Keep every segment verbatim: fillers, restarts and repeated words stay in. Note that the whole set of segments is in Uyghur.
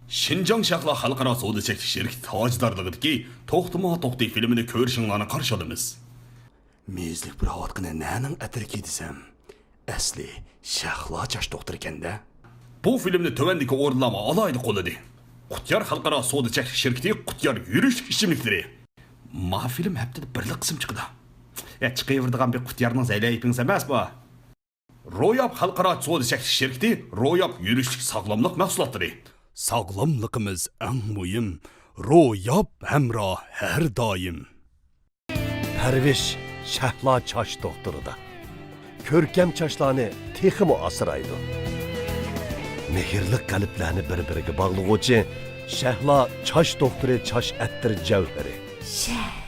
شىنجاڭ شەھلا خەلقئارا سودا چەكلىك شىركىتى تاجدارلىقىدىكى توختىما توختى فىلىمىنى كۆرۈشۈڭلارنى قارشى ئالىمىز. مېيىزلىك پۇراۋاتقىنى نەنىڭ ئەتىرىكى دېسەم، ئەسلى شەھلا چاچ دوختۇرىكەن-دە. بۇ فىلىمنى تۆۋەندىكى ئورۇنلارمۇ ئالاھىدە قوللىدى. قۇتيار خەلقئارا سودا چەكلىك شىركىتى قۇتيار يۈرۈشلۈك ئىچىملىكلىرى. ما فىلىم ھەپتىدە بىرلا قىسىم چىقىدۇ. يا، چىقىۋېرىدىغان بىر قۇتيارنىڭ زەيلەيپىڭىز ئەمەس بۇ. روياپ خەلقئارا سودا چەكلىك شىركىتى روياپ يۈرۈشلۈك ساغلاملىق مەھسۇلاتلىرى. ساغلاملىقىمىز ئەڭ مۇھىم، روياپ ھەمراھ ھەر دائىم. پەرۋىش شەھلا چاچ دوختۇرىدا. كۆركەم چاچلارنى تېخىمۇ ئاسرايدۇ. مېھىرلىك قەلبلەرنى بىر-بىرىگە باغلىغۇچى شەھلا چاچ دوختۇرى چاچ ئەتىر جەۋھىرى. شەھلا.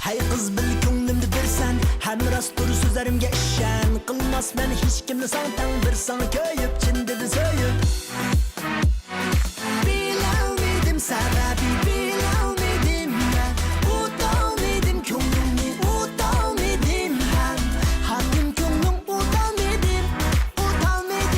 ھەي قىز، بىل كۆڭلۈمدە بىرسەن، ھەم راست تۇر سۆزلىرىمگە ئىشەن. قىلماسمەن ھېچكىمنى ساڭا تەڭ، بىر ساڭا كۆيۈپ، چىن دىلدىن سۆيۈپ. بىلەلمىدىم سەۋەبى، بىلەلمىدىم مەن، ئۇتالمىدىم كۆڭلۈڭنى، ئۇتالمىدىم ھەم، ھاكىم كۆڭلۈڭ ئۇتالمىدىم، ئۇتالمىدىم.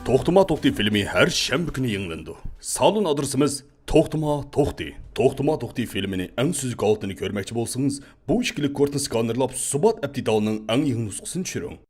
توختىما توختى فىلىمى ھەر شەنبە كۈنى يېڭىلىنىدۇ. سالون ئادرېسىمىز توختىما توختى. توختىما توختى فىلىمىنى ئەڭ سۈزۈك ھالىتىنى كۆرمەكچى بولسىڭىز، بۇ ئىككىلىك كودنى سكانېرلاپ، سۇبات ئەپ دېتالىنىڭ ئەڭ يېڭى نۇسخىسىنى چۈشۈرۈڭ.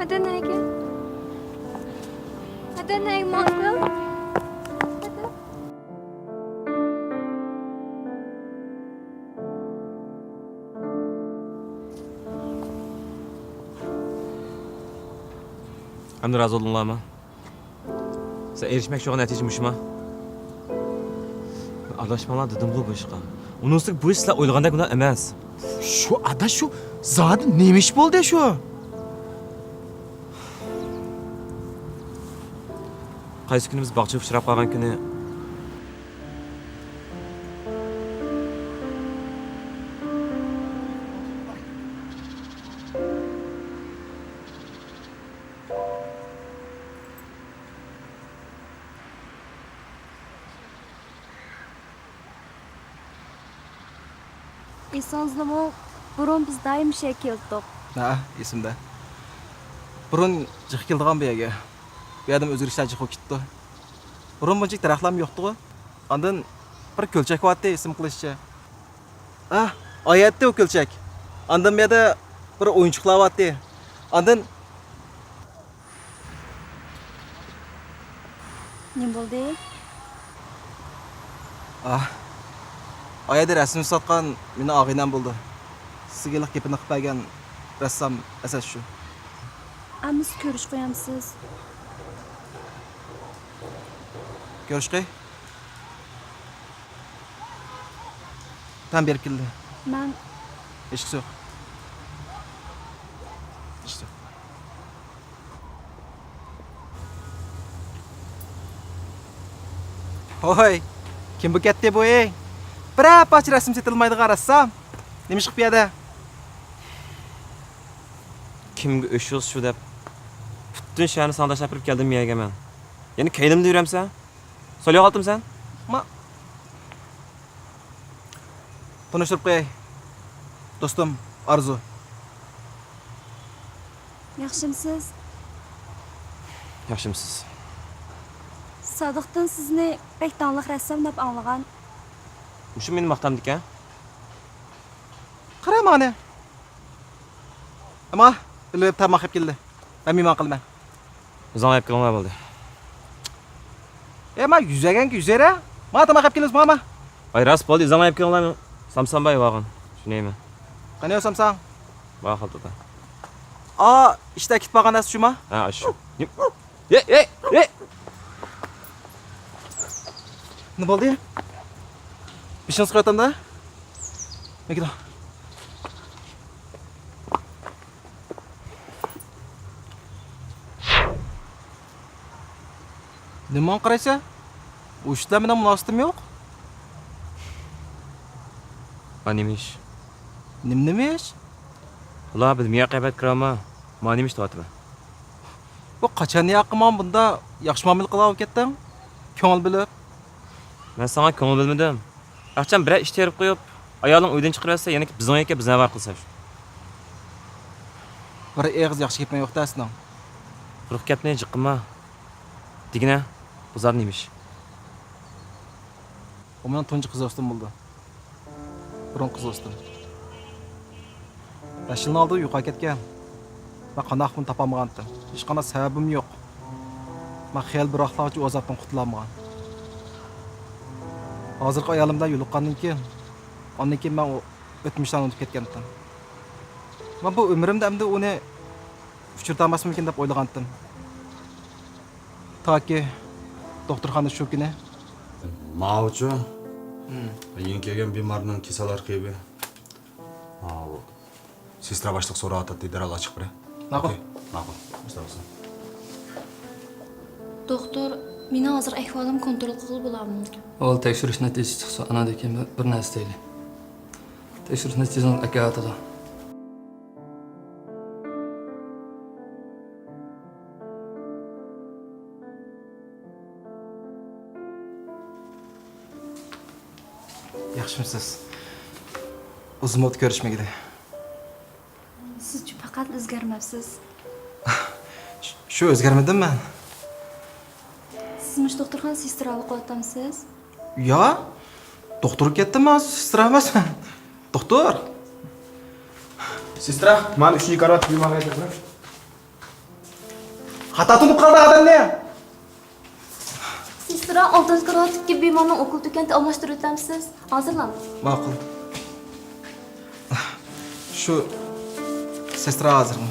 I don't like it. I don't like Mongrel. ئەمدى رازى بولدۇڭلارمۇ؟ سىلەر ئېرىشمەكچى بولغان نەتىجە مۇشۇما؟ ئاداشماڭلار دېدىمغۇ بۇ ئىشقا. ئۇنىڭ ئۈستىگە بۇ ئىش سىلەر ئويلىغاندەك گۇناھ ئەمەس. شۇ ئاداش، شۇ زادى نېمە ئىش بولدى شۇ؟ قايسى كۈنى بىز باغچىغا ئۇچراپ قالغان كۈنى. ئېسىڭىزدىمۇ، بۇرۇن بىز دائىم مۇشۇ يەرگە كېلىتتۇق. ھە، ئېسىمدە. بۇرۇن جىق كېلىدىغان بۇ يەرگە. بۇ يەردىمۇ ئۆزگىرىشلەر جىق بولۇپ كېتىپتۇ. بۇرۇن بۇنچىلىك دەرەخلەرمۇ يوقتىغۇ. ئاندىن بىر كۆلچەك بارتتى، ئېسىمگە قېلىشىچە. ھە، ئايەتتى ئۇ كۆلچەك. ئاندىن بۇ يەردە بىر ئويۇنچۇقلار بارتتى. ئاندىن نېمە بولدى؟ ئاھ، ئايەدە رەسىم ساتقان مېنىڭ ئاغىنەم بولىدۇ. سىزگە ھېلىقى گېپىنى قىلىپ بەرگەن رەسسام ئەسەت شۇ. ئەمىسە كۆرۈشۈپ قويامسىز؟ كۆرۈشقى؟ تام بېرىپ كېلىدۇ. مەن ھېچقىسى يوق. ھېچقىسى يوق. ھوي، كىم بۇ كەتتى بۇ ئەي؟ بىرەر پارچە رەسىم سېتىلمايدىغان رەسسام. نېمىشقا بۇ يەردە؟ كىمگە ئۆچ بولسا شۇ دەپ، پۈتۈن شەھەرنى ساڭا تاشلاپ بېرىپ كەلدىم بۇ يەرگە مەن. يەنە كەينىمدە يۈرەمسەن؟ سولىياغا قالدىمسەن؟ ما، تونۇشتۇرۇپ قوياي. دوستۇم ئارزۇ. ياخشىمسىز؟ ياخشىمسىز؟ سادىقتىن سىزنى بەك داڭلىق رەسسام دەپ ئاڭلىغان. مۇشۇ مېنى ماختامدىكەن؟ قارا مانا. ئەمما ئۆلۈپ تاماق يەپ كەلدى. مەن مېھمان قىلىمەن. ئۆزۈڭلار يەپ كېلىڭلار بولدى. ئەي، ما يۈزەگەنگە يۈزەرە. ما تاماق يەپ كېلىمىز، ما، ما. ئاي، راست بولدى، ئىزاڭلار يەپ كېلىڭلار. سامسام بار يەۋالغىن. شۇنى يەيمەن. قېنى يو سامسام؟ بار خالتىدا. ئا، ئىشتا كېتىپ بارغان نەرسە شۇما؟ ھە، شۇ. يە، يە، يە. نېمە بولدى؟ بېشىڭىز قېيىۋاتامدا؟ مېكىدو. نېمە ماڭا قارايسەن؟ ئۇ ئىشلار مېنىڭ مۇناسىۋىتىم يوق. ما نېمە ئىش؟ نېمە نېمە ئىش؟ ئۇلار بىلمىگەن قەيبەت كىرەلما. ما نېمە ئىش دەۋاتىمەن؟ بۇ قاچان ياقى ماڭا بۇنداق ياخشى مۇئامىلە قىلىپ كەتتىڭ؟ كۆڭۈل بۆلۈپ. مەن ساڭا كۆڭۈل بۆلمىدىم. ئاخشام بىرەر ئىش تېرىپ قويۇپ، ئايالىڭ ئۆيدىن چىقىرىۋەتسە، يەنە بىزنىڭ ئۆيگە بىزنى ئاۋارە قىلسا شۇ. بىر ئېغىز ياخشى گېپىڭ يوقتا سېنىڭ. قۇرۇق گەپنى جىق قىلما. دېگىنە، بۇ زادى نېمە ئىش؟ ئۇ مېنىڭ تۇنجى قىز دوستۇم بولىدۇ. بۇرۇنقى قىز دوستۇم. بەش يىلنىڭ ئالدىدا يوقاپ كەتكەن. مەن قانداق قىلىپمۇ تاپالمىغانتىم. ھېچقانداق سەۋەبىم يوق. مەن خېلى بىر ۋاقىتلارغىچە ئۇ ئازابتىن قۇتۇلالمىغان. ھازىرقى ئايالىم بىلەن يولۇققاندىن كېيىن، ئاندىن كېيىن مەن ئۇ ئۆتمۈشلەرنى ئۇنتۇپ كەتكەنتىم. مەن بۇ ئۆمرۈمدە ئەمدى ئۇنى ئۇچرىتالماسمىكىن دەپ ئويلىغانتىم. تاكى دوختۇرخانىدا شۇ كۈنى. ماۋۇچۇ؟ ھىم. يېڭى كەلگەن بىمارنىڭ كېسەل ئارخىپى. ماۋۇ. سېسترا باشلىق سوراۋاتاتتى، دەرھال ئاچىقىپ بېرەي. ماقۇل. ئوكەي، ماقۇل. مۇستەقىل. دوختۇر، مېنىڭ ھازىر ئەھۋالىم كونترول قىلغىلى بولامدۇ؟ ئاۋۋال تەكشۈرۈش نەتىجىسى چىقسۇن، ئاندىن كېيىن بىر، بىر نەرسە دەيلى. تەكشۈرۈش نەتىجىسىنى ئەكەۋاتىدۇ. ياخشىمۇسىز؟ ئۇزۇن بولدى كۆرۈشمىگىلى. سىزچۇ پەقەت ئۆزگەرمەپسىز. شۇ، شۇ ئۆزگەرمىدىم مەن. سىز مۇشۇ دوختۇرخانىدا سېسترالىق قىلىۋاتامسىز؟ يا، دوختۇرغا كەتتىم، ھازىر سېسترا ئەمەس. دوختۇر. سېسترا، مانا ئۈچىنچى كارىۋاتتا بىمارغا يېتىپ بېرىڭ. خاتا تونۇپ قالدى ئادەمنى. سېسترا، ئالتىنچى كارىۋاتتىكى بىمارنىڭ ئوكۇل تۈكەنتى ئالماشتۇرۇۋېتەمسىز؟ ھازىرلاڭ. ماقۇل. شۇ سېسترا ھازىرمۇ؟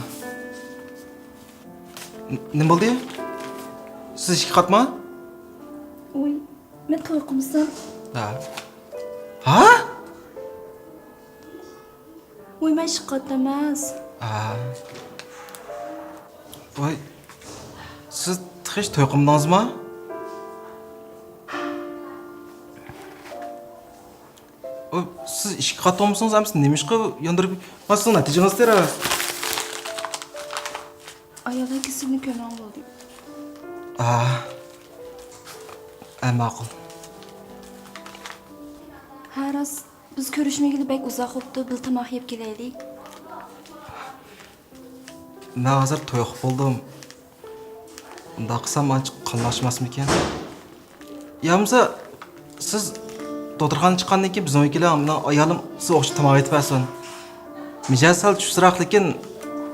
ن-، نېمە بولدى؟ سىز ئىككى قاتما؟ ۋوي، مەن توي قىلمىسام. ھە؟ ھە؟ ۋوي، مەن ئىككى قات ئەمەس. ھە. ۋاي، سىز تېخىچە توي قىلمىدىڭىزما؟ ئۇ، سىز ئىككى قات بولمىسىڭىز، ئەمىسە نېمىشقا ياندۇرۇپ، ما سىزنىڭ نەتىجىڭىز تېرە. ئاياللار كېسىلىنى كۆرمەڭ بولدى. ئا. ئە، ماقۇل. ھە، راست، بىز كۆرۈشمىگىلى بەك ئۇزاق بوپتۇ، بىر تاماق يەپ كېلەيلى. مەن ھازىر توي قىلىپ بولدۇم. ئۇنداق قىلسام ئانچە قاملاشماسمىكىن؟ يا بولمىسا، سىز دوختۇرخانىدىن چىققاندىن كېيىن بىزنىڭ ئۆيگە كېلىڭ، مېنىڭ ئايالىم سىز ئوخشاپ تاماق ئېتىپ بەرسۇن. مىجەزى سەل چۇسراق، لېكىن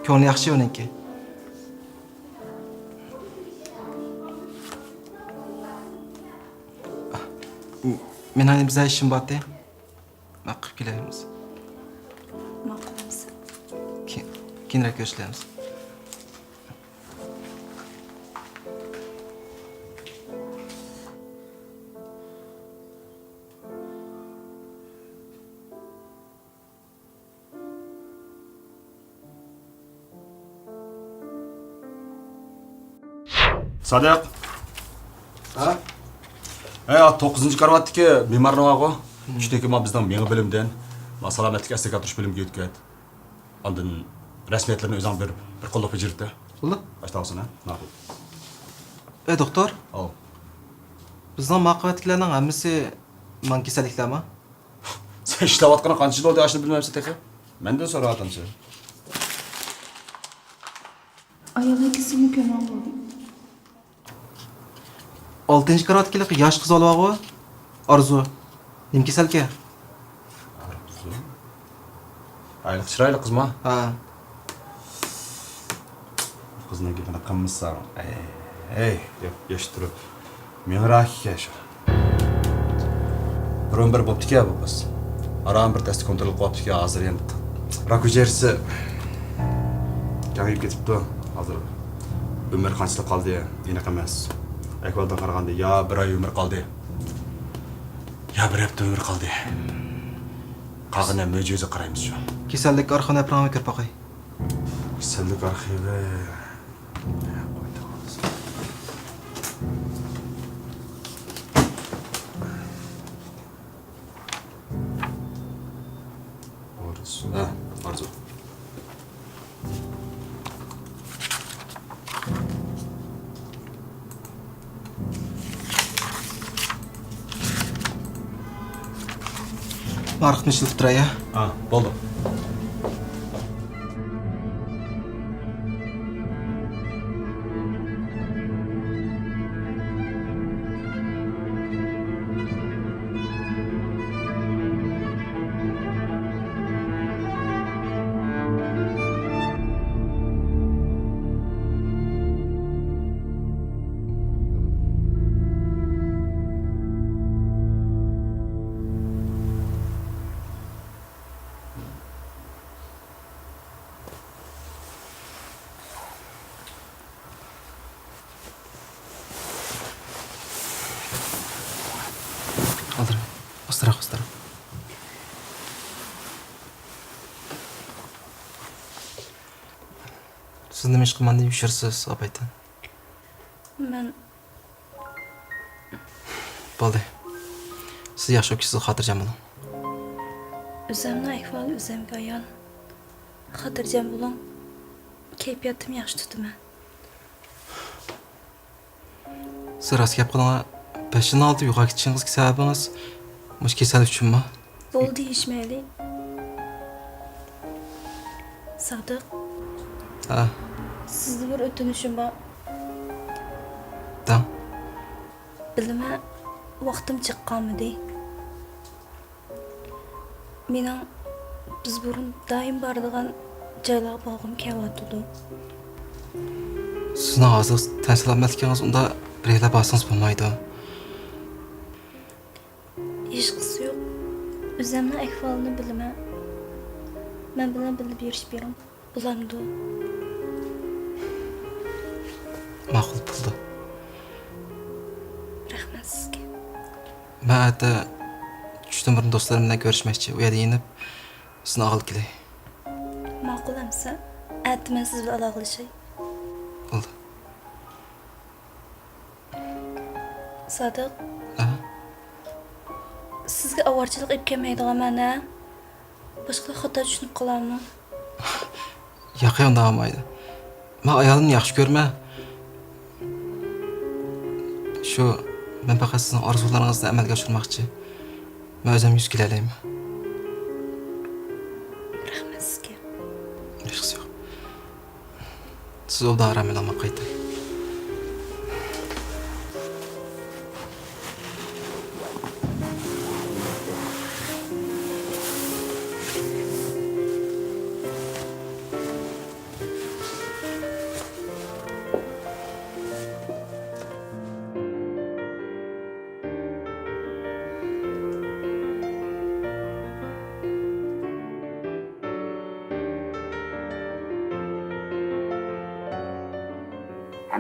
كۆڭلى ياخشى ئۇنىڭكى. مېنىڭ بىزەر ئىشىم بارتى. ماقۇل، كېلەيمىز. ماقۇل بولسا. كېيىن، كېيىنرەك كۆرۈشەلەيمىز. سادىق. ھە؟ ھە، توققۇزىنچى كارىۋاتتىكى بىمارنى بارغۇ. مم. چۈشتىكى ما بىزنىڭ مېڭە بۆلۈمىدىن. ما سالامەتلىك ئەسلىھە كەلتۈرۈش بۆلۈمىگە يۆتكەت. ئاندىن رەسمىيەتلىرىنى ئۆزۈڭ بېرىپ، بىر قوللاپ بېجىرتە. بولدى. باشلاۋالسۇن، ھە؟ ماقۇل. ئەي، دوختۇر. ئاۋۇ. بىزنىڭ ما قەۋەتتىكىلەرنىڭ ھەممىسى ماڭا كېسەللىكلەرمۇ؟ سەن ئىشلەۋاتقىنىڭ قانچە يىل بولدى، ئاشۇنى بىلمەمسەن تېخى؟ مەندىن سوراۋاتامسەن. ئاياللار كېسىلىنى كۆرمەڭ بولدى. ئالتىنچى كارىۋاتتىكى ياش قىز بالىغۇ؟ ئارزۇ. نېمە كېسەلكەن؟ ئارزۇ؟ ھېلىقى چىرايلىق قىزما؟ ھە. قىزنىڭ گېپىنى قىلمىساڭ. ئەي، ئەي، ياش، ياش تۇرۇپ. مېڭە راكى ئىكەن شۇ. بۇرۇن بىر بوپتىكەن بۇ قىز. ئاران بىر تەستە كونترول قىلىۋاپتىكەن، ھازىر يەنە راك ھۈجەيرىسى كېڭىيىپ كېتىپتۇ. ھازىر ئۆمرى قانچىلىك قالدى ئېنىق ئەمەس. ئەھۋالدىن قارىغاندا يا بىر ئاي ئۆمرى قالدى، يا بىر ھەپتە ئۆمرى قالدى. قالغىنىنى مۆجىزە قارايمىز شۇ. كېسەللىك ئارخىۋىنى ئەپرىڭىمگە كىرىپ باقاي. كېسەللىك ئارخىۋى. ئارزۇ. ھە، ئارزۇ. مارقىتنى ئىشلىتىپ تۇراي، ھە؟ ھە، بولدى. ئالدىراڭ. ئاستىراق، ئاستىراق. سىز نېمە ئىش قىلماندىن يوشۇرىسىز، ئابايتىن؟ مەن بولدى. سىز ياخشى بولۇپ كېتىسىز، خاتىرجەم بولۇڭ. ئۆزۈمنىڭ ئەھۋالى ئۆزۈمگە ئايان. خاتىرجەم بولۇڭ. كەيپىياتىمنى ياخشى تۇتىمەن. سىز راست گەپ قىلىڭا، بەش يىلنىڭ ئالدىدا يوقاپ كېتىشىڭىزگە سەۋەبىڭىز مۇشۇ كېسەل ئۈچۈنمۇ؟ بولدى، دېيىشمەيلى. سادىق. ھە. سىزدىن بىر ئۆتۈنۈشۈم بار. دەڭ. بىلىمەن، ۋاقتىم جىق قالمىدى. مېنىڭ بىز بۇرۇن دائىم بارىدىغان جايلارغا بارغۇم كېلىۋاتىدۇ. سىزنىڭ ھازىر تەن سالامەتلىكىڭىز ئۇنداق بىرەيلەپ بارسىڭىز بولمايدۇ. ھېچقىسى يوق. ئۆزۈمنىڭ ئەھۋالىنى بىلىمەن. مەن بىلەن بىللە بېرىش بېرىڭ. بولامدۇ؟ ماقۇل، بولىدۇ. رەھمەت سىزگە. مەن ئەتە چۈشتىن بۇرۇن دوستلىرىم بىلەن كۆرۈشمەكچى. ئۇ يەردە يېنىپ سىزنى ئالغىلى كېلەي. ماقۇل ئەمىسە، ئەتە مەن سىز بىلەن ئالاقىلىشاي. بولدى. سادىق. ھە؟ سىزگە ئاۋارىچىلىك ئېلىپ كەلمەيدىغانمەن ھە؟ باشقىلار خاتا چۈشىنىپ قالارمۇ؟ ياق، ئۇنداق بولمايدۇ. مەن ئايالىمنى ياخشى كۆرىمەن. شۇ، مەن پەقەت سىزنىڭ ئارزۇلىرىڭىزنى ئەمەلگە ئاشۇرماقچى. مەن ئۆزۈم يۈز كېلەلەيمەن. رەھمەت سىزگە. ھېچقىسى يوق. سىز ئوبدان ئارام ئېلىڭ، مەن قايتاي.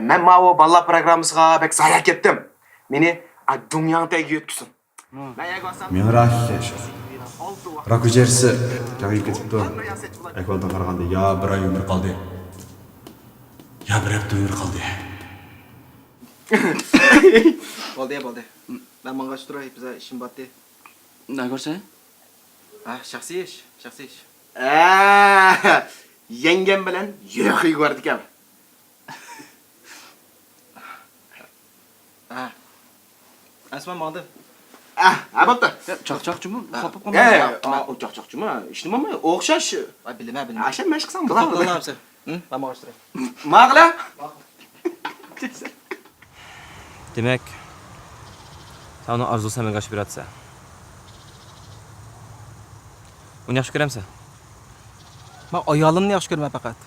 مەن ماۋۇ بالىلار پروگراممىسىغا بەك زايە كەتتىم. مېنى دۇنيانىڭ تېگىگە يۆتكىسۇن. مېڭە راكى ئىكەن شۇ. راك ھۈجەيرىسى كېڭىيىپ كېتىپتۇ. ئەھۋالدىن قارىغاندا يا بىر ئاي ئۆمرى قالدى، يا بىر ھەپتە ئۆمرى قالدى. بولدى، بولدى. مەن ماڭغاچ تۇراي، بىزە ئىشىم باتتى. نەگە بارسەن؟ ھە، شەخسىي ئىش، شەخسىي ئىش. ئە، يەڭگەم بىلەن يۆخىگە بارىدىكەن. ھە. ئەسما ماڭدىم. ئە، ھە، بوپتۇ. يا، چاقچاقچىمۇ؟ ھە. خاپا قالما. ئە، ئە، ئۇ چاقچاقچىمۇ؟ ھېچنېمە ئوخشاش. ئا، بىلىمە، بىلىمە. ئاشام مەشىق ساڭ بىلەم. خاپا قالما. ھە، ماڭا ئاشتۇراي. ماڭغىلە. دېمەك، سەن ئۇنىڭ ئارزۇسىنى ئەمەلگە ئاشۇرۇپ بېرەتسەن. ئۇنى ياخشى كۆرەمسەن؟ مەن ئايالىمنى ياخشى كۆرىمەن پەقەت.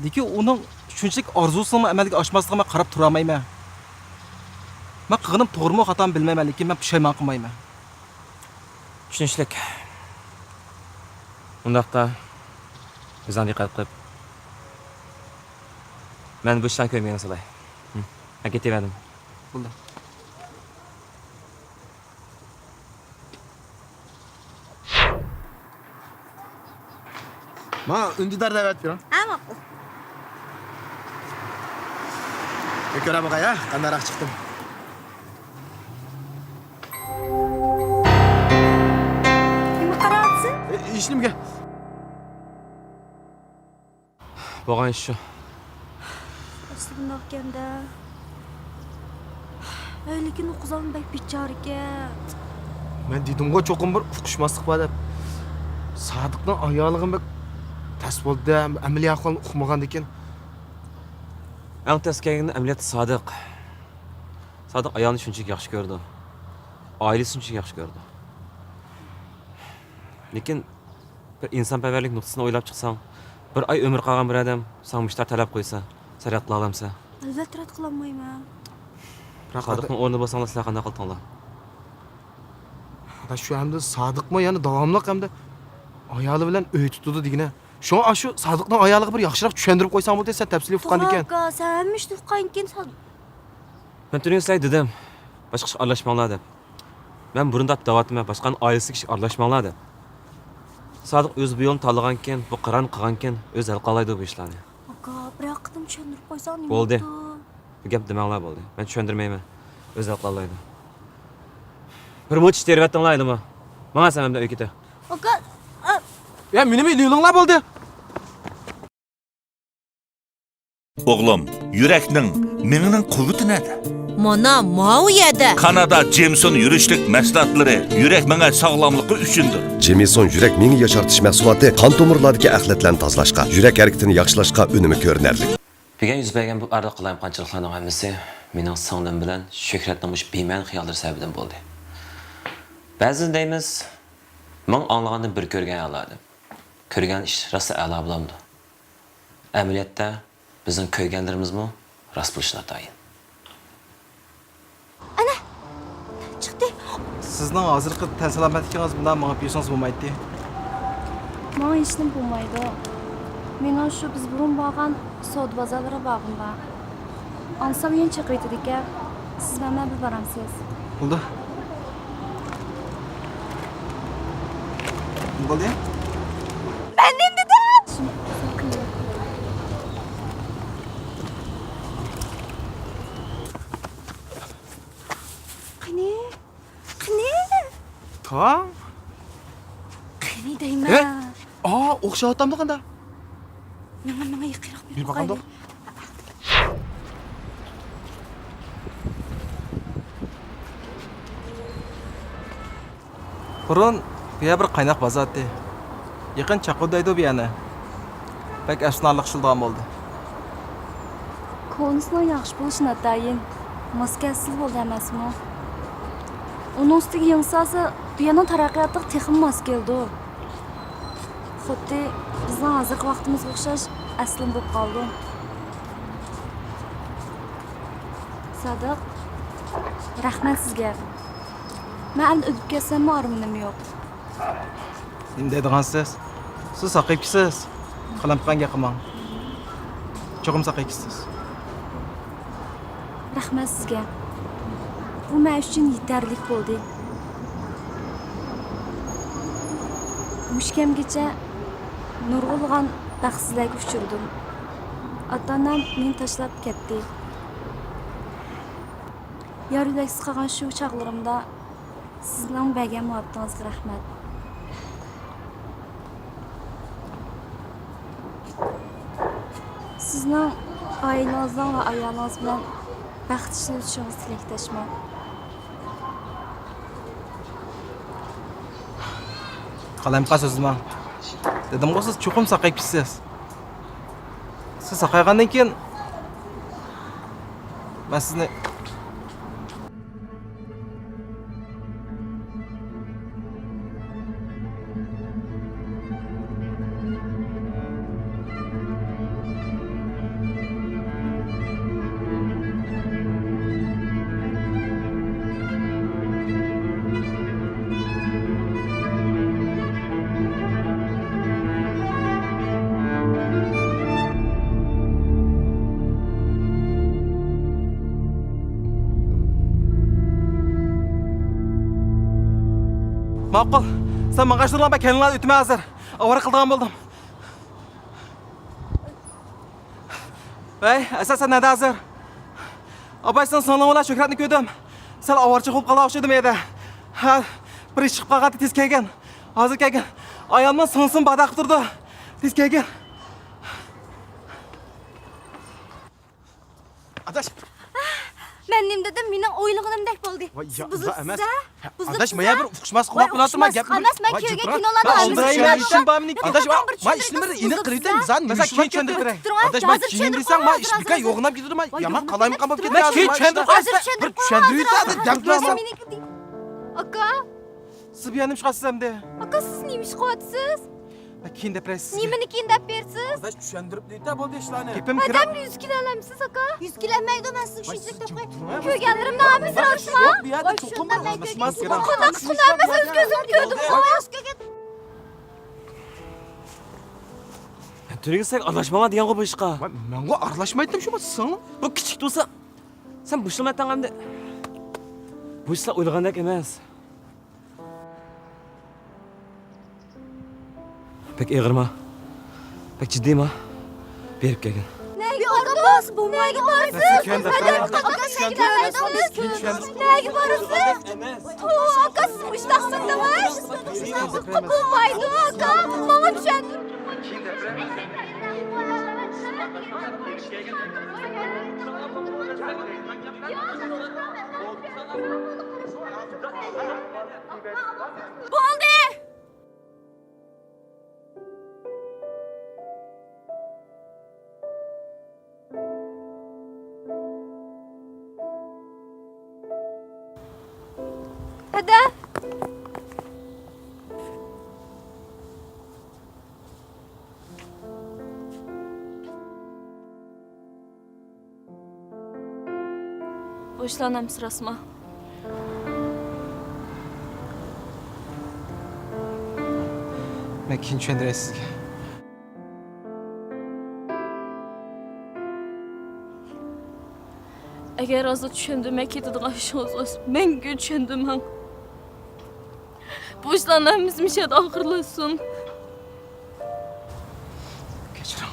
لېكىن ئۇنىڭ شۇنچىلىك ئارزۇسىنىڭمۇ ئەمەلگە ئاشماسلىقىغا مەن قاراپ تۇرالمايمەن. مەن قىلغىنىم توغرىمۇ، خاتامۇ بىلمەيمەن، لېكىن مەن پۇشايمان قىلمايمەن. چۈشىنىشلىك. ئۇنداقتا، ئۆزۈڭ دىققەت قىلىپ. مەن بۇ ئىشلارنى كۆرمىگەن سالاي. ھە، مەن كېتىۋەردىم. بولدى. ماڭا ئۈندىدار دەۋەت بېرىڭ. ھە، ماقۇل. بىر كۆرە باقاي، ھە، قانداقراق چىقتىم. نېمە قاراۋاتىسەن؟ ئە، ھېچنېمىگە. بولغان ئىش شۇ. ئەسلى بۇنداق ئىكەن-دە. ھەي، لېكىن ئۇ قىزام بەك بىچارىكەن. مەن دېدىمغۇ، چوقۇم بىر ئۇقۇشماسلىق بار دەپ. سادىقنىڭ ئايالىغا بەك تەس بولدى-دە، ئەمەلىي ئەھۋالنى ئۇقمىغاندىكىن. ئەڭ تەس كەلگىنى ئەمەلىيەتتە سادىق. سادىق ئايالىنى شۇنچىلىك ياخشى كۆرىدۇ. ئائىلىسىنى شۇنچىلىك ياخشى كۆرىدۇ. لېكىن بىر ئىنسانپەرۋەرلىك نۇقتىسىدىن ئويلاپ چىقساڭ، بىر ئاي ئۆمۈر قالغان بىر ئادەم ساڭا مۇشۇنداق تەلەپ قويسا، سەن رەت قىلالامسەن؟ ئەلۋەتتە رەت قىلالمايمەن. بىراق سادىقنىڭ ئورنىدا بولساڭلار سىلەر قانداق قىلاتتىڭلار؟ ئادا، شۇ ئەمدى سادىقمۇ يەنە داۋاملىق ئەمدى ئايالى بىلەن ئۆي تۇتىدۇ دېگىنە. شۇڭا ئاشۇ سادىقنىڭ ئايالىغا بىر ياخشىراق چۈشەندۈرۈپ قويساڭ بولدى، سەن تەپسىلىي ئۇققاندىكىن. توغرا ئاكا، سەن ھەممە ئىشنى ئۇققانكىن سادىق. مەن تۈنۈگۈن سىلەرگە دېدىم، باشقا ئىشقا ئارىلاشماڭلار دەپ. مەن بۇرۇنداق دەۋاتىمەن، باشقىنىڭ ئائىلىسىدىكى ئىشقا ئارىلاشماڭلار دەپ. سادىق ئۆزى بۇ يولنى تاللىغانكىن، بۇ قارارنى قىلغانكىن، ئۆزى ھەل قىلالايدۇ بۇ ئىشلارنى. ئاكا، بىر قېتىم چۈشەندۈرۈپ قويساڭ نېمە بولدى؟ بولىدۇ؟ بۇ گەپ دېمەڭلار بولدى. مەن چۈشەندۈرمەيمەن. ئۆزى ھەل قىلالايدۇ. بىر مۇنچە تېرىۋەتتىڭلار ھېلىمۇ. ماڭا سەن ئەمدى ئۆيگە كېتە. ئاكا، ئا- يا، مېنىمۇ ئېلىۋېلىڭلار بولدى. ئوغلۇم، يۈرەكنىڭ، مېڭىنىڭ قۇۋۋىتى نەدە؟ مانا، ماۋۇ يەردە. كانادا جېمسون يۈرۈشلۈك مەھسۇلاتلىرى يۈرەك مېڭە ساغلاملىقى ئۈچۈندۇر. جېمسون يۈرەك مېڭە ياشارتىش مەھسۇلاتى قان تومۇرلاردىكى ئەخلەتلەرنى تازىلاشقا، يۈرەك ھەرىكىتىنى ياخشىلاشقا ئۈنۈمى كۆرۈنەرلىك. بۈگۈن يۈز بەرگەن بۇ ئارىلىق قالايمىقانچىلىقلارنىڭ ھەممىسى مېنىڭ سىڭلىم بىلەن شۆھرەتنىڭ مۇشۇ بىمەنە خىياللىرى سەۋەبىدىن بولدى. بەزىدە دەيمىز، مىڭ ئاڭلىغاندىن بىر كۆرگەن ئەلا دەپ. كۆرگەن ئىش راسلا ئەلا بولامدۇ؟ ئەمەلىيەتتە بىزنىڭ كۆرگەنلىرىمىزمۇ راست بولۇشى ناتايىن. ئەنە، چىقتى. سىزنىڭ ھازىرقى تەن سالامەتلىكىڭىز بىلەن مېڭىپ يۈرسىڭىز بولمايتتى. ماڭا ھېچنېمە بولمايدۇ. مېنىڭ شۇ بىز بۇرۇن بارغان سودا بازارلىرىغا بارغۇم بار. ئاڭلىسام يەنە چېقىۋېتىدىكەن. سىز مەن بىلەن بىر بارامسىز؟ بولدى. بولدى. مەن نېمە دېدىم؟ قېنى؟ قېنى؟ تاڭ؟ قېنى دەيمەن. ئە؟ ئا، ئوخشاۋاتامدۇ قانداق؟ ماڭا، ماڭا يېقىنراق بېرىپ باقايلى. بۇرۇن بۇ يەر بىر قايناق بازار ئىدى. يېقىن چاقىۋ دەيدۇ بۇ يەرنى. بەك ئەپسۇسلىنارلىق ئىش بولىدىغان بولدى. كونىسىنىڭ ياخشى بولۇشى ناتايىن. ماس كەلسىلا بولدى ئەمەسمۇ؟ ئۇنىڭ ئۈستىگە يېڭىسى ئالسا، بۇ يەرنىڭ تەرەققىياتىغا تېخىمۇ ماس كېلىدۇ. خۇددى بىزنىڭ ھازىرقى ۋاقتىمىزغا ئوخشاش ئەسلىمە بولۇپ قالىدۇ. سادىق، رەھمەت سىزگە. مەن ئەمدى ئۆلۈپ كەتسەممۇ ئارمىنىم يوق. نېمە دەيدىغانسىز؟ سىز ساقىيىپ كېتىسىز. قالايمىقان گەپ قىلماڭ. چوقۇم ساقىيىپ كېتىسىز. رەھمەت سىزگە. بۇ مەن ئۈچۈن يېتەرلىك بولدى. مۇشۇ كەمگىچە نۇرغۇنلىغان بەختسىزلەرگە ئۇچرىدىم. ئاتا-ئانام مېنى تاشلاپ كەتتى. يار يۆلەكسىز قالغان شۇ چاغلىرىمدا سىزنىڭ بەرگەن مۇھەببىتىڭىزگە رەھمەت. سىزنىڭ ئائىلىڭىزنىڭ ۋە ئايالىڭىز بىلەن بەخت ئىچىدە ئۆتۈشىڭىزگە تىلەكداشمەن. قالايمىقان سۆزلىمەڭ. دېدىمغۇ، سىز چوقۇم ساقىيىپ كېتىسىز. سىز ساقايغاندىن كېيىن مەن سىزنى ماقۇل. سەن ماڭغاچلىرىڭ بار، كەينىڭلاردا ئۆتىمەن ھازىر. ئاۋارە قىلىدىغان بولدۇم. ۋەي، ئەسەت، سەن نەدە ھازىر؟ ئاباي، سېنىڭ سىڭلىڭ بىلەن شۆھرەتنى كۆردۈم. سەل ئاۋارىچىلىك بولۇپ قالغان ئوخشىدىم ئەيدە. ھە، بىر ئىش چىقىپ قالغانتى، تېز كەلگىن. ھازىر كەلگىن. ئايالىمنىڭ سىڭلىسىمۇ بار دەپ تۇرىدۇ. تېز كەلگىن. ئاداش. مەن نېمە دېدىم؟ مېنىڭ ئويلىغىنىمدەك بولدى. ۋاي، سىز يا، بۇزۇلۇپسىز، ئەمەس. ھە؟ ھە، بۇزۇلۇپسىز، ئاداش، مايا ھە؟ بىر ئۇقۇشماسلىق بولۇپ قالاتتى، ما گەپنى. ئەمەس، مەن كۆرگەن كىنولاردا ھازىر چۈشىنىپ ئاداش، ما، ما ئىشنى بىر يېنىغا قىلىۋېتەي، زان نېمە ئىشنى؟ كېيىن چۈشەندۈرۈپ بېرەي. ئاداش، ما كېيىن دېسەڭ، ما ئىش بىكار يوغىناپ كېتىدۇ، ما يامان قالايمىقان بولۇپ كېتىدۇ. كېيىن چۈشەندۈرۈپ، بىر چۈشەندۈرۈۋېتە، دەپ تۇرسام. ئاكا. سىز بۇ يەردە نېمە ئىش قىلىسىز ئەمدى؟ ئاكا، سىز نېمە ئىش قىلىۋاتىسىز؟ ھە، كېيىن دەپ بېرەي سىزگە. نېمىنى كېيىن دەپ بېرىسىز؟ ئاداش، چۈشەندۈرۈپ دېيىتە بولدى ئىشلارنى. گېپىم كىرا. ئادەمنى يۈز كېلەلەمسىز، ئاكا؟ يۈز كېلەلمەيدۇ، مەن سىزنى شۇنچىلىك دەپ قوياي. كۆرگەنلىرىمنى ھەممىسى راستمۇ؟ يوق، بۇ يەردە چوقۇم بىر ئارىلاشماس. قانداق قىلسام ھەممىسى ئۆز كۆزۈم كۆردۈم. تۈرگۈسەك ئارىلاشماڭلار دېگەنغۇ بۇ ئىشقا. ۋاي، مەنغۇ ئارىلاشمايتتىم شۇ سىڭلىم. بۇ كىچىك تۇرسا، سەن بۇ ئىشنى ئەمدى. بۇ ئىشلار ئويلىغاندەك ئەمەس. بەك ئېغىرما؟ بەك جىددىيما؟ بېرىپ كەلگىن. نەگە بارىسىز؟ بولمايدۇ بارىسىز؟ نەگە بارىسىز؟ ئاكا، سىز مۇشتاق سىڭدىڭىز؟ بولمايدۇ، ئاكا. ماڭا چۈشەندۈر. بولدى! ھەدە! بۇ ئىشلارنىڭ ھەممىسى راستمۇ؟ مەن كېيىن چۈشەندۈرەي سىزگە. ئەگەر ھازىر چۈشەندۈرمەي كېتىدىغان ئىشىڭىز بولسا، مەڭگۈ چۈشەندۈرمەڭ. بۇ ئىشلارنىڭ ھەممىسى مۇشۇ يەردە ئاخىرلاشسۇن. كەچۈرۈڭ.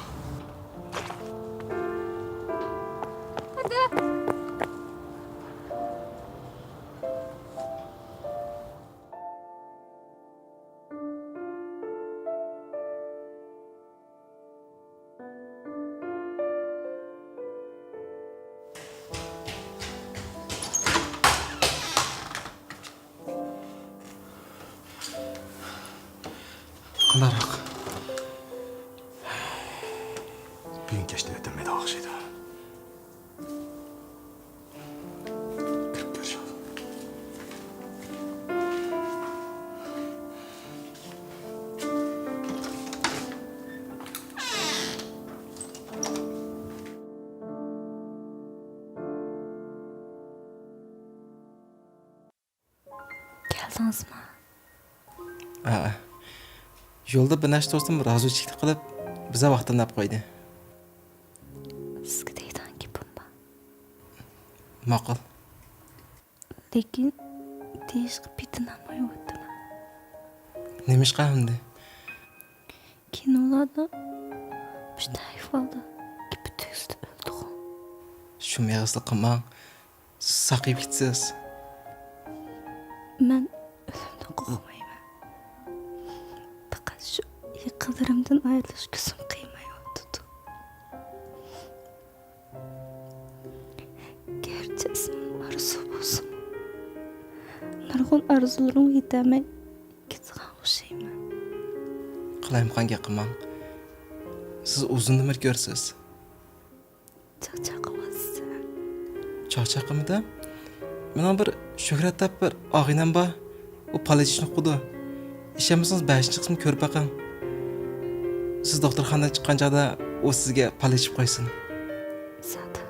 قانداقراق؟ بۈگۈن كەچتىن ئۆتەلمەيدىغان ئوخشايدۇ. كىرىپ كۆرۈشۈڭ. كەلدىڭىزمۇ؟ ھە. يولدا بىر نەرسە توستۇم، رازىچىلىك قىلىپ، بىزا ۋاقىت تاللاپ قويدى. سىزگە دەيدىغان گېپىم بار. ماقۇل. لېكىن دېيىشقا پېتىنالمايۋاتىمەن. نېمىشقا ئەمدى؟ كىنولاردا مۇشۇنداق ئەھۋالدا گېپى تۈگىسىلا ئۆلىدىغۇ. شۇ مېغىزلىق قىلماڭ. سىز ساقىيىپ كېتىسىز. مەن ئۆلۈمدىن قورقمايمەن. پەقەت شۇ يېقىنلىرىمدىن ئايرىلىش كۆزۈم قىيمايۋاتىدۇ. گەرچە ئىسمىم ئارزۇ بولسىمۇ، نۇرغۇن ئارزۇلىرىمغا يېتەلمەي كېتىدىغان ئوخشايمەن. قالايمىقان گەپ قىلماڭ. سىز ئۇزۇندىن بېرى كۆرىسىز. چاقچاق قىلىۋاتىسەن. چاقچاق قىلمىدىم. مېنىڭ بىر شۆھرەت دەپ بىر ئاغىنەم بار. ئۇ پالېچىچنى ئوقۇدى. ئىشەنمىسىڭىز، بەشىنچى قىسمىنى كۆرۈپ بېقىڭ. سىز دوختۇرخانىدىن چىققان چاغدا ئۇ سىزگە پالېچىپ قويسۇن. سادىق.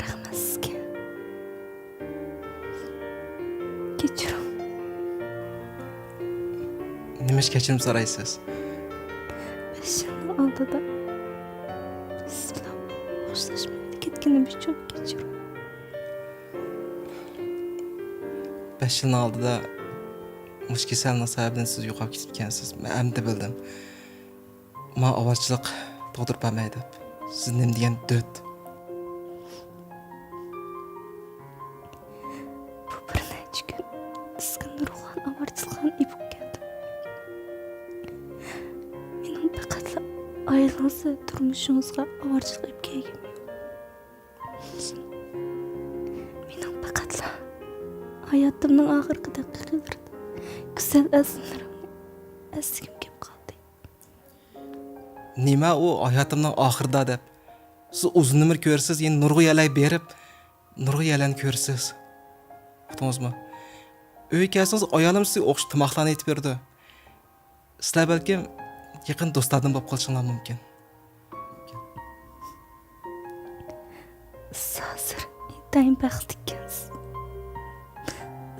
رەھمەت سىزگە. كەچۈرۈڭ. نېمە ئۈچۈن كەچۈرۈم سورايسىز؟ بەش يىلنىڭ ئالدىدا سىز بىلەن خوشلاشماي كەتكىنىم ئۈچۈن كەچۈرۈڭ. بەش يىلنىڭ ئالدىدا مۇشۇ كېسەلنىڭ سەۋەبىدىن سىز يوقاپ كېتىپتىكەنسىز. مەن ئەمدى بىلدىم. ماڭا ئاۋارىچىلىق تۇغدۇرۇپ بەرمەي دەپ. سىز نېمە دېگەن دۆت؟ بۇ بىر نەچچە كۈن سىزگە نۇرغۇن ئاۋارىچىلىقلارنى ئېلىپ كەلدىم. مېنىڭ پەقەتلا ئائىلىڭىزگە، تۇرمۇشىڭىزغا ئاۋارىچىلىق ئېلىپ كەلگىنىم يوق. مېنىڭ پەقەتلا ھاياتىمنىڭ ئاخىرقى دەقىقىلىرىدە گۈزەل ئەسلىمىلىرىمنى ئەسلىگۈم كېلىپ قالدى. نېمە ئۇ ھاياتىمنىڭ ئاخىرىدا دەپ؟ سىز ئۇزۇن ئۆمۈر كۆرىسىز، يەنە نۇرغۇن يەرلەرگە بېرىپ، نۇرغۇن يەرلەرنى كۆرىسىز. ئۇقتىڭىزمۇ؟ ئۆيگە كەلسىڭىز، ئايالىم سىزگە ئوخشاش تاماقلارنى ئېتىپ بېرىدۇ. سىلەر بەلكىم يېقىن دوستلاردىن بولۇپ قېلىشىڭلار مۇمكىن. سىز ھازىر ئىنتايىن بەختلىككەنسىز.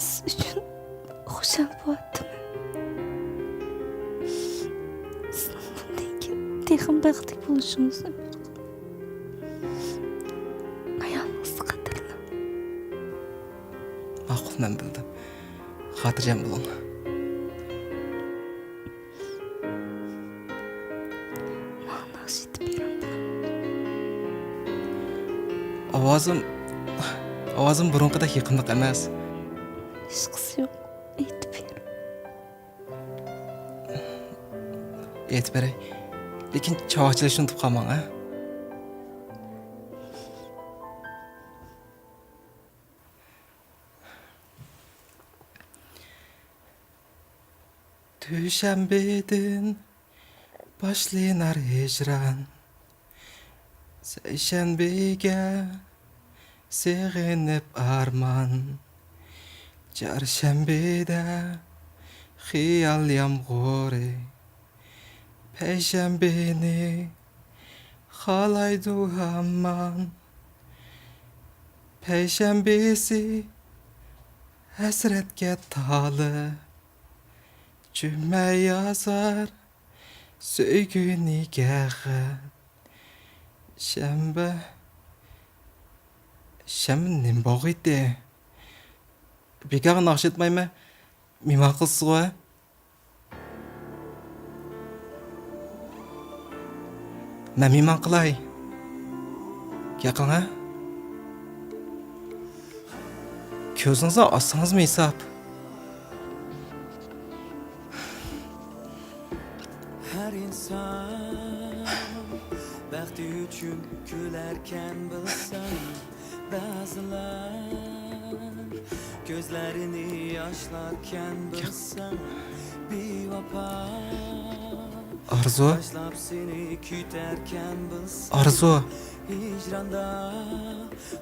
سىز ئۈچۈن خۇشال بولۇۋاتىمەن. سىزنىڭ بۇندىن كېيىن تېخىمۇ بەختلىك بولۇشىڭىزنى ئۈمىد قىلىمەن. ئايالىڭىزنى قەدىرلەڭ. ماقۇل، مەن بىلدىم. خاتىرجەم بولۇڭ. ماڭا ناخشا ئېيتىپ بېرىڭ. ئاۋازىم، ئاۋازىم بۇرۇنقىدەك يېقىملىق ئەمەس. ھېچقىسى يوق. ئېيتىپ بېرىڭ. ئېيتىپ بېرەي. لېكىن چاۋاك چېلىشنى ئۇنتۇپ قالماڭ، ھە؟ دۈشەنبىدىن باشلىنار ھىجران، سەيشەنبىگە سېغىنىپ ئارمان، چارشەنبىدە خىيال يامغۇرى، پەيشەنبىنى خالايدۇ ھامان. پەيشەنبىسى ھەسرەتكە تالىپ، جۈمە يازار سۆيگۈنىگە خەت. شەنبە، شەنبە نېمە بولغىيتتى؟ بىكارغا ناخشا ئېيتمايمەن. مېھمان قىلسىزغۇ، ھە؟ مەن مېھمان قىلاي. كەل قىلىڭ، ھە؟ كۆزىڭىزنى ئاچسىڭىزمۇ ھېساب. ھەر ئىنسان بەختى ئۈچۈن كۈلەركەن بىلسەم، بەزىلەر كۆزلىرىنى ياشلاركەن بىلسەم، بىۋاپا. ئارزۇ. تاشلاپ سېنى كۈتەركەن بىلسەم، ئارزۇ. ھىجراندا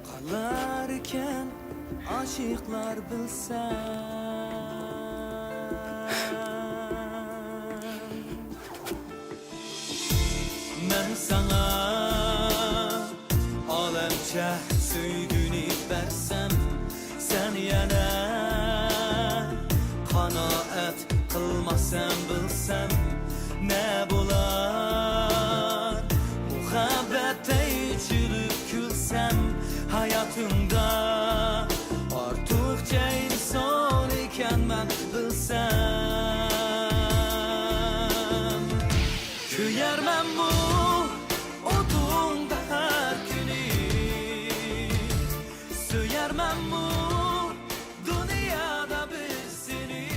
قالاركەن ئاشىقلار بىلسەم. مەن ساڭا ئالەمچە سۆيگۈنى بەرسەم، سەن يەنە قانائەت قىلماسەن بىلسەم، نە بولار؟ مۇھەببەتتە ئېچىلىپ كۈلسەم، ھاياتىڭدا ئارتۇقچە ئىنسان ئىكەنمەن بىلسەم. كۆيەرمەنمۇ ئوتۇڭدا ھەر كۈنى، سۆيەرمەنمۇ دۇنيادا بىر سېنى.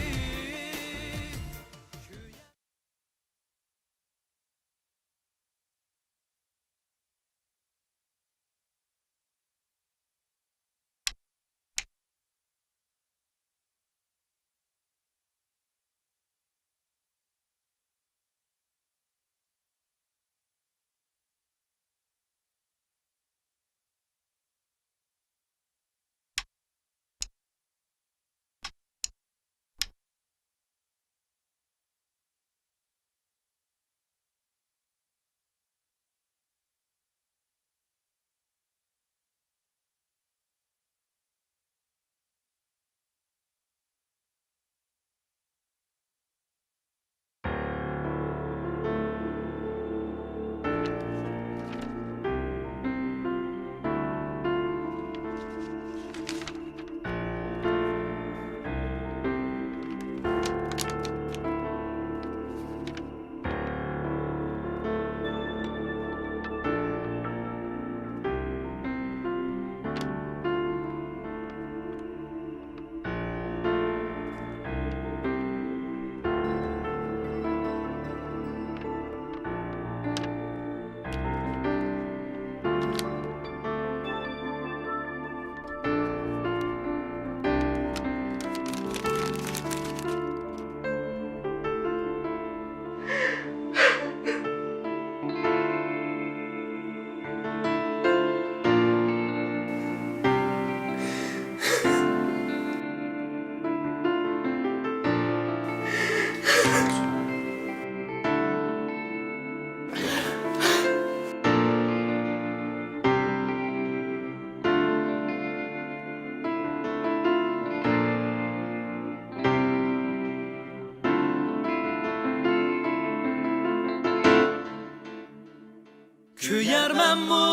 سۆيەرمەنمۇ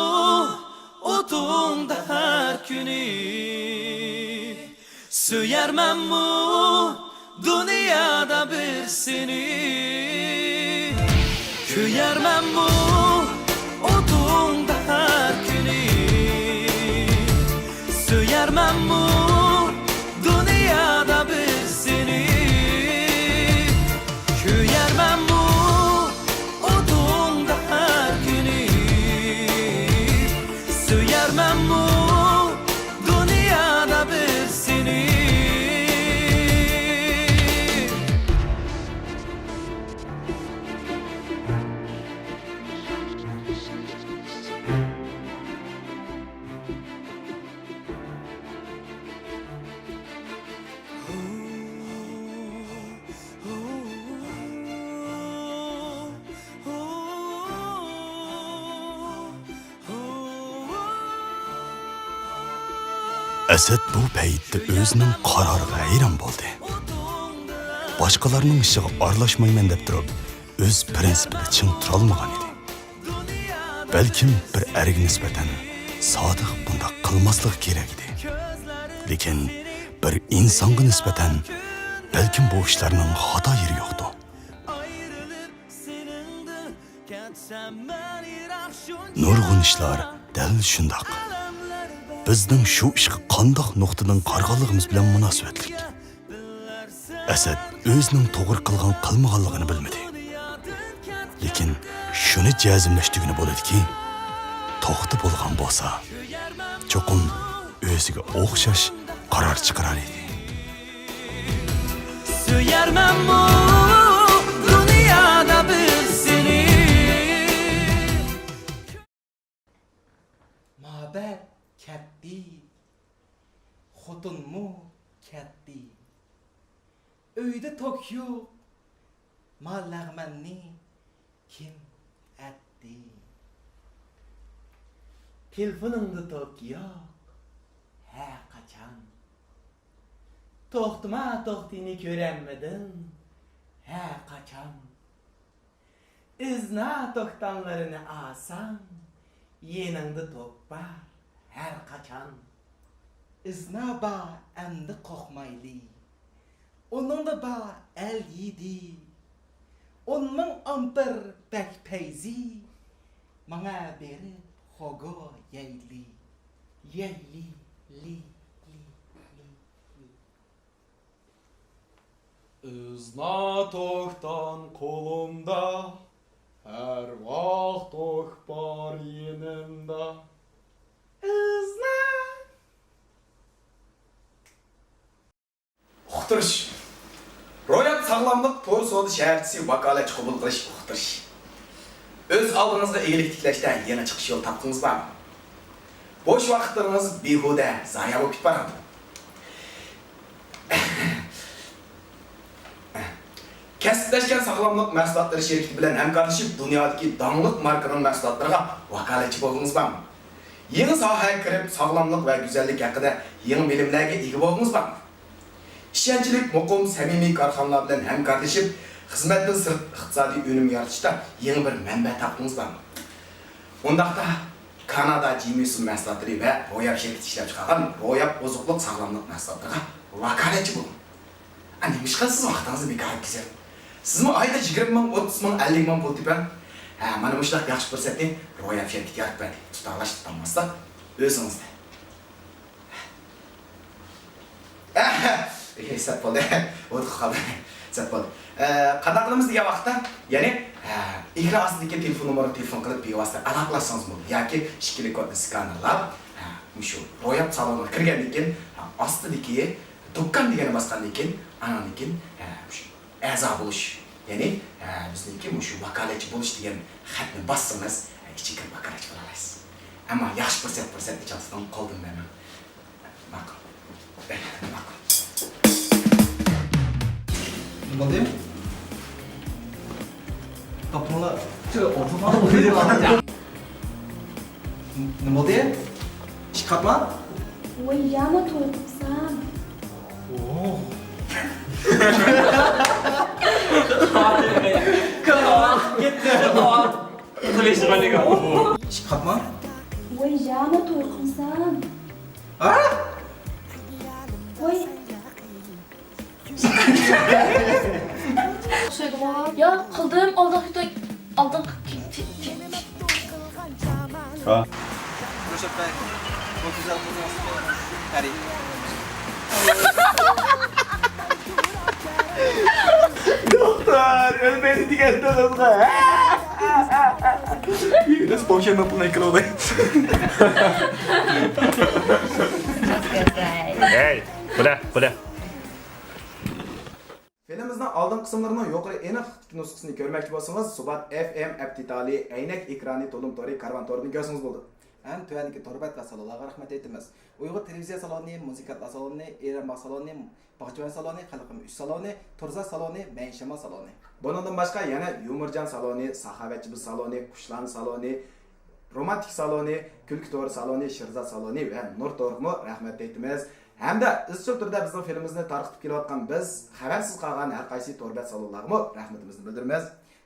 ئوتۇڭدا ھەر كۈنى، سۆيەرمەنمۇ دۇنيادا بىر سېنى، كۆيەرمەنمۇ ئوتۇڭدا ھەر كۈنى، سۆيەرمەنمۇ دۇنيادا بىر سېنى، كۆيەرمەنمۇ ئوتۇڭدا ھەر كۈنى، سۆيەرمەنمۇ دۇنيادا بىر سېنى. ئەسەت بۇ پەيتتە ئۆزىنىڭ قارارىغا ھەيران بولدى. باشقىلارنىڭ ئىشىغا ئارىلاشمايمەن دەپ تۇرۇپ، ئۆز پىرىنسىپىدا چىڭ تۇرالمىغان ئىدى. بەلكىم بىر ئەرگە نىسبەتەن سادىق بۇنداق قىلماسلىقى كېرەك ئىدى. لېكىن بىر ئىنسانغا نىسبەتەن بەلكىم بۇ ئىشلارنىڭ خاتا يېرى يوقتۇ. نۇرغۇن ئىشلار دەل شۇنداق. بىزنىڭ شۇ ئىشقا قانداق نۇقتىدىن قارىغانلىقىمىز بىلەن مۇناسىۋەتلىك. ئەسەت ئۆزىنىڭ توغرا قىلغان قىلمىغانلىقىنى بىلمىدى. لېكىن شۇنى جەزملەش دېگىنى بولىدۇكى، توختى بولغان بولسا، چوقۇم ئۆزىگە ئوخشاش قارار چىقىرار ئىدى. سۆيەرمەنمۇ دۇنيادا بىر سېنى. مۇھەببەت كەتتى، خوتۇنمۇ كەتتى. ئۆيدە توك يوق، ما لەغمەننى كىم ئەتتى؟ تېلېفونۇڭدا توك يوق، ھە قاچان؟ توختىما توختىنى كۆرەلمىدىڭ، ھە قاچان؟ ئىزنا توختاملىرىنى ئالساڭ، يېنىڭدا توك بار ھەر قاچان. ئىزنا بار ئەمدى قورقمايلى، ئۇنىڭدا بار ئەل يىدى. ئون مىڭ ئامپېر بەك پەيزى، ماڭا بېرىپ خوگو يەيلى. يەيلى، لى، لى، لى، لى. ئىزنا توختام قولۇمدا، ھەر ۋاقىت توك بار يېنىمدا. ئىزنا. ئۇقتۇرۇش. روياپ ساغلاملىق تور سودا شەھەرچىسى ۋاكالەتچى قوبۇل قىلىش ئۇقتۇرۇش. ئۆز ئالدىڭىزغا ئىگىلىك تىكلەشتە يېڭى چىقىش يولى تاپتىڭىزمۇ؟ بوش ۋاقىتلىرىڭىز بىھۇدە زايە بولۇپ كېتىپ بارامدۇ؟ كەسىپلەشكەن ساغلاملىق مەھسۇلاتلىرى شىركىتى بىلەن ھەمكارلىشىپ، دۇنيادىكى داڭلىق ماركىنىڭ مەھسۇلاتلىرىغا ۋاكالەتچى بولدىڭىزمۇ؟ يېڭى ساھەگە كىرىپ، ساغلاملىق ۋە گۈزەللىك ھەققىدە يېڭى بىلىملەرگە ئىگە بولدىڭىزمۇ؟ ئىشەنچلىك، مۇقىم، سەمىمىي كارخانىلار بىلەن ھەمكارلىشىپ، خىزمەتتىن سىرت ئىقتىسادىي ئۈنۈم يارىتىشتا يېڭى بىر مەنبە تاپتىڭىزمۇ؟ ئۇنداقتا، كانادا جىمىسون مەھسۇلاتلىرى ۋە روياپ شىركىتى ئىشلەپچىقارغان روياپ ئوزۇقلۇق ساغلاملىق مەھسۇلاتلىرىغا ۋاكالەتچى بولۇڭ. ئا، نېمىشقا سىز ۋاقتىڭىزنى بىكارغا ئۆتكۈزۈڭ؟ سىزمۇ ئايدا يىگىرمە مىڭ، ئوتتۇز مىڭ، ئەللىك مىڭ پۇل تېپىڭ. ھە، مانا مۇشۇنداق ياخشى پۇرسەتنى روياپ شىركىتى يارىتىپ بەردى. تۇتالاشتى، تۇتالماسلىق ئۆزىڭىزدە. ئەھە، سەت بولدى. ئۇنتۇپ قالدىم. سەت بولدى. ئە، قانداق قىلىمىز دېگەن ۋاقىتتا، يەنى، ئە، ئېكران ئاستىدىكى تېلېفون نومۇرىغا تېلېفون قىلىپ بىۋاسىتە ئالاقىلەشسىڭىز بولىدۇ. ياكى ئىككىلىك كودنى سكانېرلاپ، ئە، مۇشۇ روياپ سالونىغا كىرگەندىن كېيىن، ئە، ئاستىدىكى دۇكان دېگەننى باسقاندىن كېيىن، ئاناندىن كېيىن، ئە، مۇشۇ ئەزا بولۇش، يەنى، ئە، بىزنىڭكى مۇشۇ ۋاكالەتچى بولۇش دېگەن خەتنى باسسىڭىز، ئە، ئىچىگە كىرىپ ۋاكالەتچى بولالايسىز. ئەمما ياخشى پۇرسەت، پۇرسەتنى چالتىدىن قولدىن بەرمەڭ. ماقۇل. ماقۇل. نېمە بولدى؟ توختىمالا. نېمە بولدى؟ ئىشىك قاتما؟ ۋاي، يەنە توي قىپسەن. كېتتى. ئىشىك قاقما. ۋاي ياما توي قىلسام. ھا؟ ۋاي. ئوخشايدىغۇ. ياق، قىلدىم، ئالدىنقى توي. ئالدىنقى. ھا. روشەن بەگ، بۇ گۈزەل قىزنىڭ ئىسمى پەرى. دوختۇر، ئۆلمەيدۇ دېگەن قىزغا. بىراز پوشايمان پۇلىنى ئەكىلىۋالاي. ھەي، بۇلە، بۇلە. فىلىمىمىزنىڭ ئالدىنقى قىسىملىرىنىڭ يۇقىرى ئېنىقلىقتىكى نۇسخىسىنى كۆرمەكچى بولسىڭىز، سۇبات ئەف ئېم ئەپ دېتالى، ئەينەك ئېكرانى، تولۇم تورى، كارۋان تورىدىن كۆرسىڭىز بولىدۇ. ھەم تۆۋەندىكى تور بەت ۋە سالونلارغا رەھمەت ئېيتىمىز. ئۇيغۇر تېلېۋىزىيە سالونى، مۇزىكانتلار سالونى، ئېرەن باغ سالونى، باغچىۋەن سالونى، خەلقىم ئۈچ سالونى، تورزا سالونى، مەيىن شامال سالونى. بۇنىڭدىن باشقا يەنە يۇمۇرجان سالونى، ساخاۋەتچى بىز سالونى، قۇشلان سالونى، رومانتىك سالونى، كۈلكە تورى سالونى، شىرزات سالونى ۋە نۇر تورىغىمۇ رەھمەت ئېيتىمىز. ھەمدە ئىزچىل تۈردە بىزنىڭ فىلىمىمىزنى تارقىتىپ كېلىۋاتقان بىز خەۋەرسىز قالغان ھەر قايسى تور بەت سالونلارغىمۇ رەھمىتىمىزنى بىلدۈرىمىز.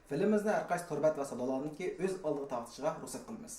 فىلىمىمىزنى ھەر قايسى تور بەت ۋە سالونلارنىڭكى ئۆز ئالدىغا تارقىتىشىغا رۇخسەت قىلىمىز.